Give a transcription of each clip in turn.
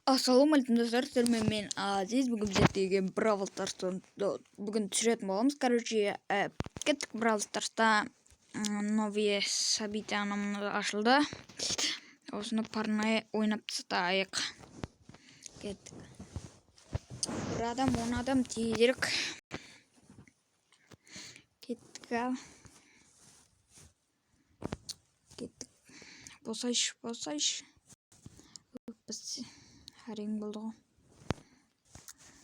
Ассалаумағалейкум, достар! Сіздермен мен, Азиз. Бүгін біздер деген Бравл Старсты бүгін түсіретін боламыз. Короче, кеттік. Бравл Старста новые события ашылды. Осыны парный ойнап тастайық. Кеттік. Бір адам, 10 адам, тезірек. Кеттік ал. Кеттік. Босайшы, босайшы. Біз әрең болды ғой.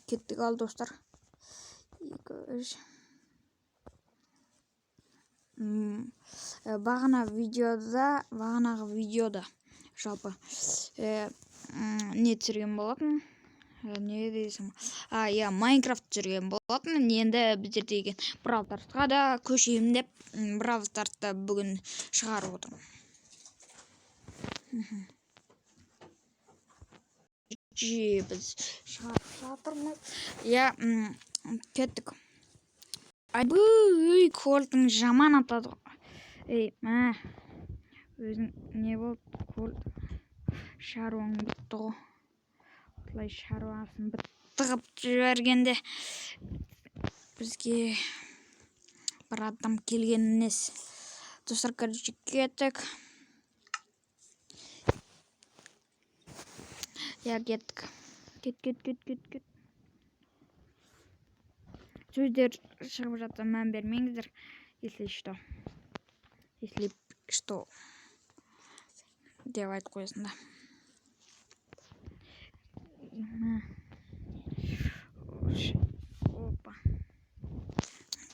Кеттік ал, достар. Екі, үш. Бағана видеода, бағанағы видеода жалпы не түсірген болатын? Не десем, а, иә, Майнкрафт түсірген болатын. Енді біздер деген Бравл Старсқа да көшейін деп, Бравл Старсты бүгін шығарып отырмын. Біз шығарып жатырмыз, иә. Кеттік. Айбүй, Кольтың жаман атады ғой. Ей, мә, өзің не болды, Кольт? Шаруаң бітті ғой. Осылай шаруасын бітті қылып жібергенде бізге бір адам келгені несі, достар? Короче, кеттік. Иә, кеттік. Кет, кет, кет, кет, кет. Сөздер шығып жатса, мән бермеңіздер, если что. Если что деп айтып қоясың да. Мә. Опа,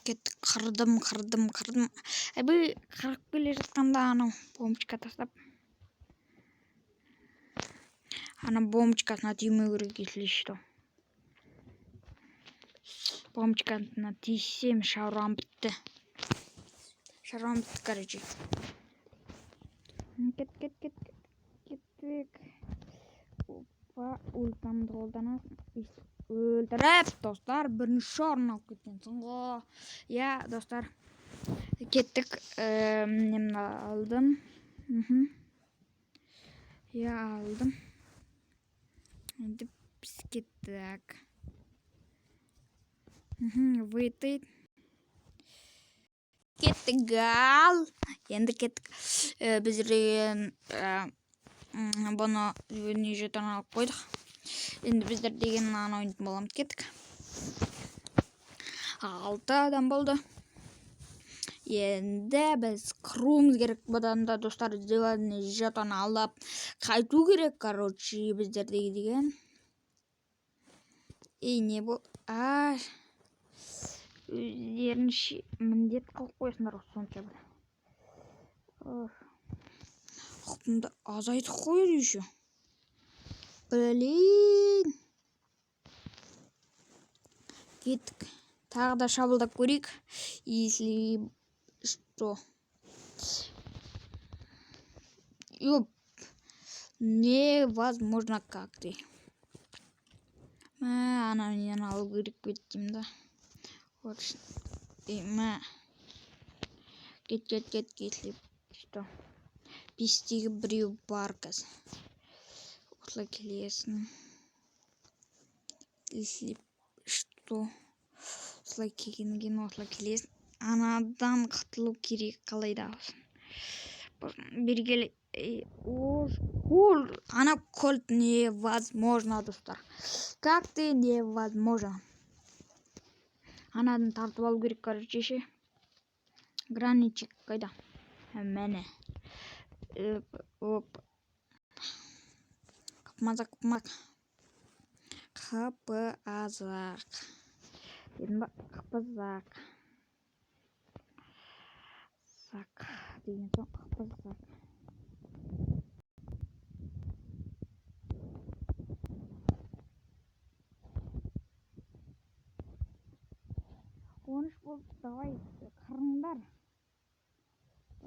кеттік. Қырдым, қырдым, қырдым. Әбі, қырып келе жатқанда анау бомбочка тастап, ана бомбочкасына тимеу керек. Если что, бомбочкасына тиіссем, шаруам бітті, шаруам бітті. Короче, кет, кет, кет, кеттік. Опа, ультамды қолданасың. Өлтіріп, достар, бірінші орын алып кеткенсің ғой. Иә, достар, кеттік. Немді алдым? Иә, алдым. Енді біз кеттік. Выйти. Кеттік ал. Енді кеттік. Біз деген бұны не жетон алып қойдық. Енді біздер деген мынаны ойнайтын боламыз. Кеттік. Алты адам болды. Енді біз қыруымыз керек бұдан да, достар. Зеленый жетон алып қайту керек. Короче, біздердегі деген, ей, не бол, а, өздерінше міндет қылып қоясыңдар ғой сонша. Бір хпымды азайтып қояды еще, блин. Кеттік, тағы да шабуылдап көрейік, если что. Ёп, невозможно, как ты. Мә, ана нені алу керек еді деймін да. Вот, ей, мә, кет, кет, кет. Если что, бестегі біреу бар қазір. Осылай келесің, если что. Осылай келгеннен кейін осылай келесің. Анадан құтылу керек қалай да болсын. Бері кел. Ей, ол ана Кольт невозможно, достар. Как ты, невозможно. Анадан тартып алу керек, короче, ше. Граничик қайда? Міне. Оп, қыпмазақ, қыпмақ, қпазақ дедім ба? Қпызақ зақ деген соң, қпызақ. 13 болды. Давай, қырыңдар.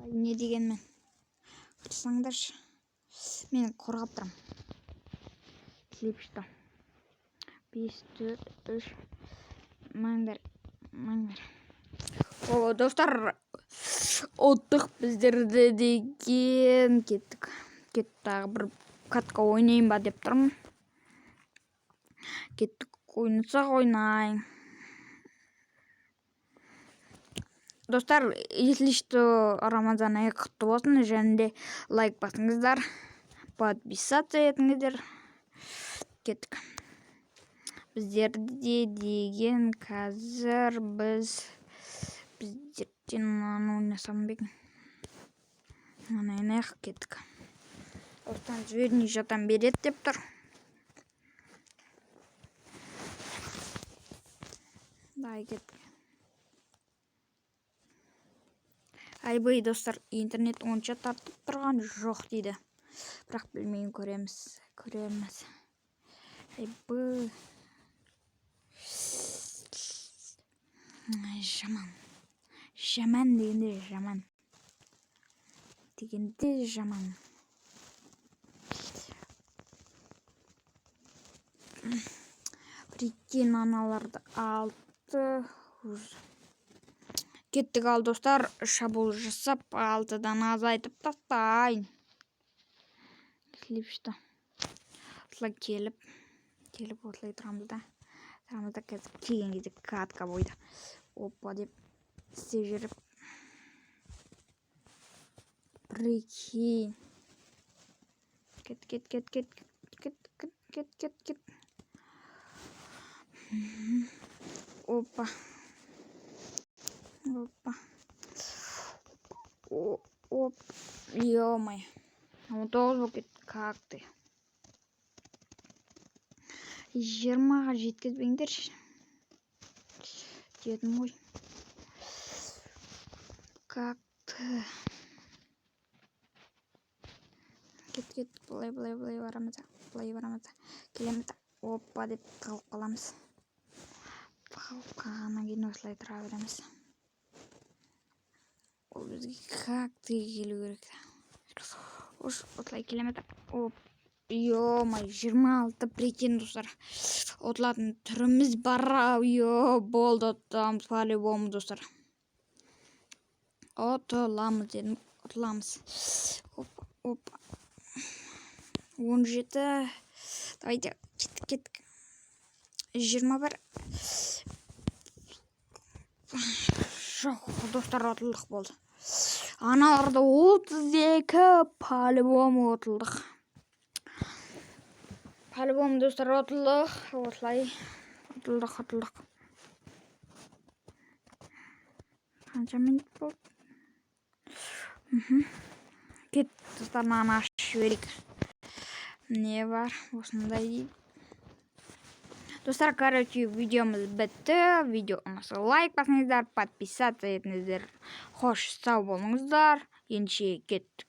Не дегенмен, қырсаңдаршы, мен қорғап тұрамын. Если что, бес, төрт, үш, маңдар, маңдар. О, достар, ұттық біздерді деген. Кеттік, кет. Тағы бір катка ойнайын ба деп тұрмын. Кеттік, ойнасақ ойнайын. Достар, если что, Рамазан айы құтты болсын, және де лайк басыңыздар, подписаться етіңіздер. Кеттік. Біздерде деген қазір біздерден мынаны ойнасам ба екен? Мынаны ойнайық, кеттік. Осыдан звериный жатан береді деп тұр. Давай, кеттік. Айбай, достар, интернет онша тартып тұрған жоқ дейді. Бірақ білмеймін, көреміз, көреміз. Айбай. Жаман. Жаман дегенде жаман. Дегенде жаман. Прикинь, аналарды алты. Кеттік ал, достар, шабуыл жасап, 6-дан азайтып тастайын. Если что. Осылай келіп, келіп осылай тұрамыз да. Тұрамыз да, қазір келген кезде катка бойда. Опа деп істеп жіберіп. Прикинь. Кет, кет, кет, кет, кет, кет, кет, кет, кет. Опа. Опа. Оп. Ё-моё. 19 болып кетті. Как ты? 20-ға жеткізбеңдерші. Дедім ғой. Как ты? Кет, кет. Былай, былай, былай барамыз. Былай барамыз. Келеміз. Опа деп тығылып қаламыз. Тығылып қалғаннан кейін осылай тұра береміз. Ол бізге как ты келу керек. Осылай келеміз. Оп. Ё-моё, 26, прикинь, достар. Ұтылатын түріміз бар ау. Ё, болды, ұтыламыз по-любому, достар. Ұтыламыз дедім, ұтыламыз. Оп, оп. 17. Давайте, кеттік, кеттік. 21. Жоқ, достар, ұтылдық болды. Аналарда 32, по-любому ұтылдық. По-любому, достар, ұтылдық. Осылай ұтылдық, ұтылдық. Қанша минут болды? Кет, достар, мынаны ашып жіберейік. Не бар? Осындай дейді. Достар, короче, видеомыз бітті. Видео ұнаса, лайк басыңыздар, подписаться етіңіздер. Хош, сау болыңыздар. Ендеше кеттік.